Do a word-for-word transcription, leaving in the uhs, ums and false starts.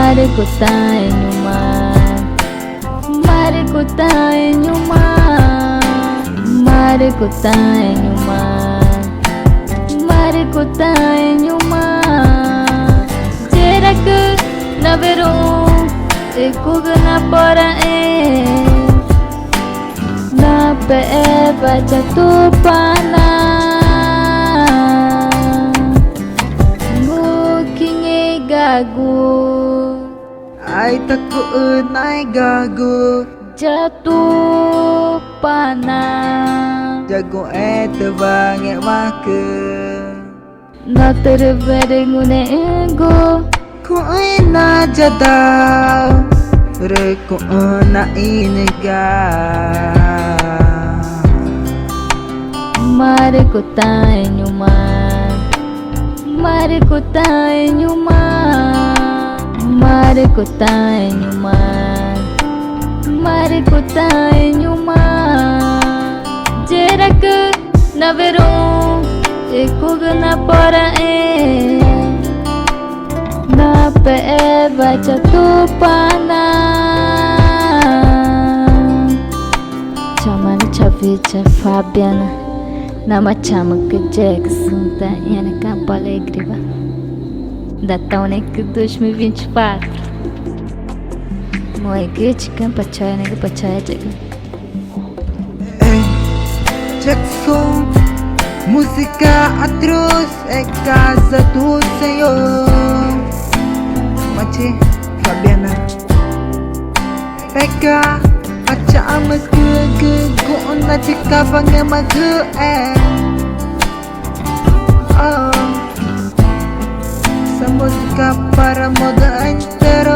Marü cutãẽ ñuxma, marü cutãẽ ñuxma, marü cutãẽ ñuxma, marü cutãẽ ñuxma. Yexeraãcü naweruxü̃ i cugü naporaxẽẽ, napexewa ya Tupana. Ngunüxü̃ i gagu, ai ta cuxüna i gagu ya Tupana. Yaguẽẽtüwa ngexwaãcü, natürü werü ngunexü̃gu cuxü̃́ i nayadau, rü cuxü̃́ naxĩnü ga. Marü cutãẽ ñuxma, marü cutãẽ ñuxma, marü cutãẽ ñuxma, marü cutãẽ ñuxma. Yexeraãcü naweruxü̃ i cugü naporaxẽẽ, napexewa ya Tupana. Chama Chavicha Fabiana, nama chamücü yexguma ta ñaã na Campo Alegrewa, da tãũnecü dois mil e vinte e quatro. Moegüchicüma pa chaueneẽgü, pa chaueya̱xgü. Eh, Jackson, música Atroz, é casa do Senhor. Mati, Fabiana. Pega, achama, gugu, na, chica, vangema, gu, eh. Oh. Essa música para moda entera.